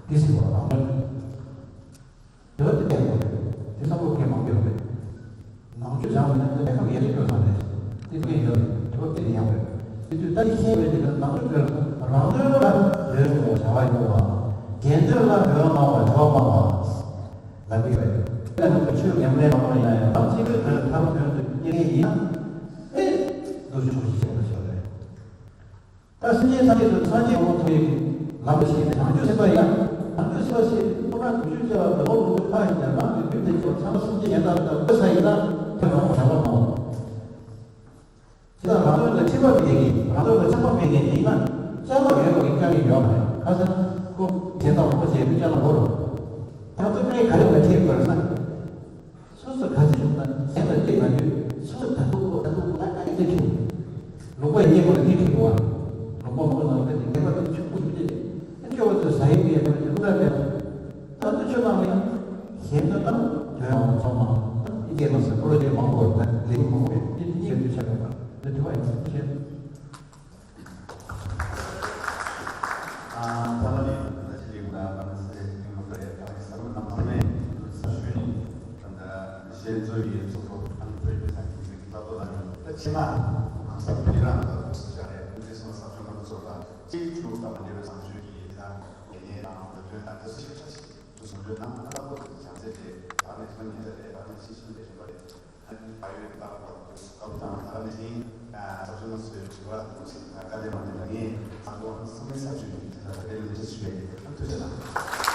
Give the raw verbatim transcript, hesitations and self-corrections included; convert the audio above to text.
དེ་ཟེར་བ་རང་དོན། དེ་བ་དེ་བསྟན་དགོས་རེད། དེ་བསམ་བློ་མཁན་མང་པོ་ཡོད་རེད། ནང་ཆོས་སྦྱངས་པ་ནི་དེ་ལས་ཀ་ཡག་ཤོས་ཚང་རེད། དེ་མཁན་ཡོད་རེད། དེ་བ་དེ་ནི་ཡག་རེད། དེ་དུས་ད་ནི་མཁན་ཡོད་དེ་ནང་ཆོས་དེ་རང་དོན་ལ་འདོད་དགོས་བྱ་བ་ཡོད་པ། འགལ་འདུ་ལ་འདོད་མང་བ་བྱ་བ་མང་བ། ལབ་ཀྱི་ཡོད་རེད། དེ་ལ་ང་ཚོ་ཆོས་ཉམས་ལེན་མང་བ་ཡིན་ན་ཡང་ལམ་གཅིག་པའི་དོན་ཐབས་དོན་དུ་སྐྱེ་མཁན་ཡིན་ན། ཨེ། འདུ་བྱེད་ཆོག་ཤེས་བྱེད་པ་ཞིག་རེད། ད་སེམས་ཅན་ཐམས་ཅད་དུ་སངས་རྒྱས་གོ་འཕང་ཐོབ་ཡག་གི་ལམ་ཞིག་ནི་བྱང་ཆུབ་སེམས་དཔའ་ཡིན་ན། བྱང་ཆུབ་སེམས་དཔའ་ཞིག་ཐོབ་ན་དུས་ཆུང་བྱ་བ་དང་ལོ་དྲུག་ཅུ་ལྷག་ཡིན་ཀྱང་རང་གི་རྒྱུད་དེ་ཚོ་ཚང་མ་སེམས་ཅན་གཞན་དག་དང་བགོས་ས་ཡིན་ན་དེ་མང་བ་བྱ་བ་མང་བ། དེ་དག་རང་དོན་ལ་འཁྲིད་པ་མེད་མཁན་རང་དོན་ལ་ཆགས་པ་མེད་མཁན་ཡིན་ན་ཅ་ལག་ཡོད་པ་གི་དཀའ་ངལ་ཡོད་མ་རེད། ཁ་སང་ཁོ་གཞན་དག་ངོ་རྒོལ་བྱས་དུས་ཅ་ལག་འོར། ད་ལྟ་ངས་ག་རེ་ལ་འཁྲིད་དགོས་ན། སོ་སོ་ག་ཚོད་བྱུང་ན་གཞན་ལ་སྤྲད་མ་དུས་སོ་སོ་ད་དུང་ད་དུང་ད་ད་ཡིན་ཚེ་བྱུང་། ལུང་པ་ཡིན་ཉེ་བར་འདི་བྱུང་བ། ལུང་པ་མང་པོ་ནང་ལ་འདི་ངེས་པར་དུ་ཆུང་ཀུ་ཞིག་སྤྲད་དེ་ཨ་ཅོ་བ་ཚོས་ཟ་ཡི་མེད་པ་ཅིག་ལུང་ལ་སྤྲད། ད་ལྟ་ཆུ་ནང་ལ་ཡང་གཞན་ལ་ད་དོན་ཡང་ཚང་མ་ད་ཡི་གེ་ལ་སོགས་པོ་རོ་ཅེ་མང་པོ་ད་ལས་མང་པོ་ཡོད་དེ་ཉེ་དུས་ཆགས་ཡོད་པ་འདི་དུ་བ་ཡིན་ཚེ་བྱས། ཨ། ད་ལྟ་ནི་ད་ཅི་ལིང་ལ་ཨ་ནི་སེ་ལིང་ལ་རེད། ཨ་ནི་ས་རུ་ནམ་ཚང་མས་ས་ཞུ་ནི་ད་ལྟ་ཞལ་འཛོམས་ཡིན་ཚོགས་པ་ཨ་ནི་བོད་ཀྱི་ས་ཁྱིམ་གྱི་ལྟ་རྟོག་ལ་ནི་ད་ཕྱི་ནང་གང་ས་ཕི་རང་ལ་ས་ཞུ་རེད། འདི་སོང་ས་ཞུ་མ་ཚོགས་ལ་ཅིག་ཆུ་ལུག་ལྟ་མ་འདྲེས་པའི་ས་ཞུ་གི་ད་ཡེ་ནས་དང་བོད་དོན་དང་དེ་ཚོ་ཤེས་བྱ་ཞིག་ཏུ་བཟུང་རྒྱུ་ནང་ལྟ་རྟོག་གི་བྱང་ཚད་དེ་ད་ནས་ཁྱོན་ཉེ་ས་རེད། ད་ནས་ཤེས་བཞིན་པའི་རིམ་པ་རེད། ཨ་ནི་ད་ཡོད་ལྟ་བ་སྐབས་དང་ད་ནི་ཨ་ས་ཆུང་ཚོའི་དྲི་བ་དང་ཅིག་བཀའ་ལན་མ་འདི་ལ་ངས་ས་ཁོངས་གསུམ་པའི་ས་ཆུ་ཡིན་དེ་ལ་དེ་ལས་འདྲི་ཞུ་བའི་ཐུགས་རྗེ་གནང་།